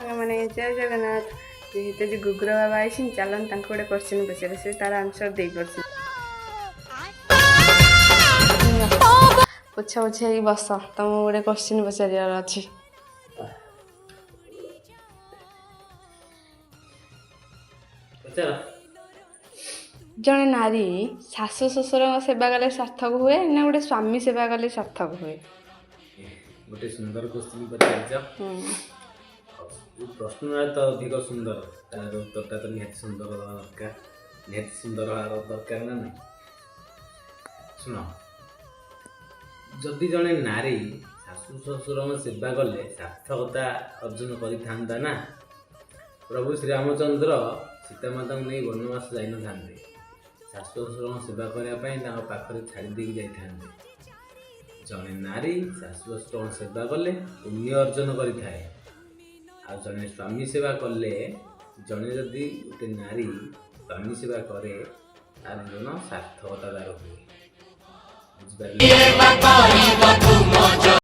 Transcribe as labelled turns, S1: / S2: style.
S1: ସାଙ୍ଗମାନେ, ଜୟ ଜଗନ୍ନାଥ। ଯେହେତୁ ଆଜି ଗୁଗୁର ବାବା ଆଇଛନ୍ତି, ଚାଲନ୍ତୁ ତାଙ୍କୁ ଗୋଟେ କ୍ୱେଶ୍ଚିନ୍ ପଚାରେ, ସେ ତାର ଆନ୍ସର୍ ଦେଇପାରୁଛି। ପୋଛା ପୋଛି ହେଇକି ବସ, ତମକୁ ଗୋଟେ କ୍ୱେଶ୍ଚିନ୍ ପଚାରିବାର ଅଛି।
S2: ପଚାର।
S1: ଜଣେ ନାରୀ ଶାଶୁ ଶ୍ୱଶୁରଙ୍କ ସେବା କଲେ ସାର୍ଥକ ହୁଏ ନା ଗୋଟେ ସ୍ୱାମୀ ସେବା କଲେ ସାର୍ଥକ ହୁଏ?
S2: ଗୋଟେ ସୁନ୍ଦର କ୍ୱେଶ୍ଚିନ୍ ପଚାରିଛ। ଆଉ ପ୍ରଶ୍ନଟା ତ ଅଧିକ ସୁନ୍ଦର, ତାର ଉତ୍ତରଟା ତ ନିହାତି ସୁନ୍ଦର ହେବା ଦରକାର, ନିହାତି ସୁନ୍ଦର ହେବା ଦରକାର ନା ନାହିଁ? ଶୁଣ, ଯଦି ଜଣେ ନାରୀ ଶାଶୁ ଶ୍ୱଶୁରଙ୍କ ସେବା କଲେ ସାର୍ଥକତା ଅର୍ଜନ କରିଥାନ୍ତା ନା, ପ୍ରଭୁ ଶ୍ରୀରାମଚନ୍ଦ୍ର ସୀତାମାତାଙ୍କୁ ନେଇ ବନବାସ ଯାଇନଥାନ୍ତେ। ଶାଶୁ ଶ୍ୱଶୁରଙ୍କ ସେବା କରିବା ପାଇଁ ତାଙ୍କ ପାଖରେ ଛାଡ଼ି ଦେଇକି ଯାଇଥାନ୍ତେ। ଜଣେ ନାରୀ ଶାଶୁ ଶ୍ୱଶୁରଙ୍କ ସେବା କଲେ ପୁଣ୍ୟ ଅର୍ଜନ କରିଥାଏ, ଆଉ ଜଣେ ସ୍ୱାମୀ ସେବା କଲେ, ଜଣେ ଯଦି ଗୋଟେ ନାରୀ ସ୍ୱାମୀ ସେବା କରେ, ତାର ଜୀବନ ସାର୍ଥକତା ତାର ହୁଏ। ବୁଝିପାରିଲେ?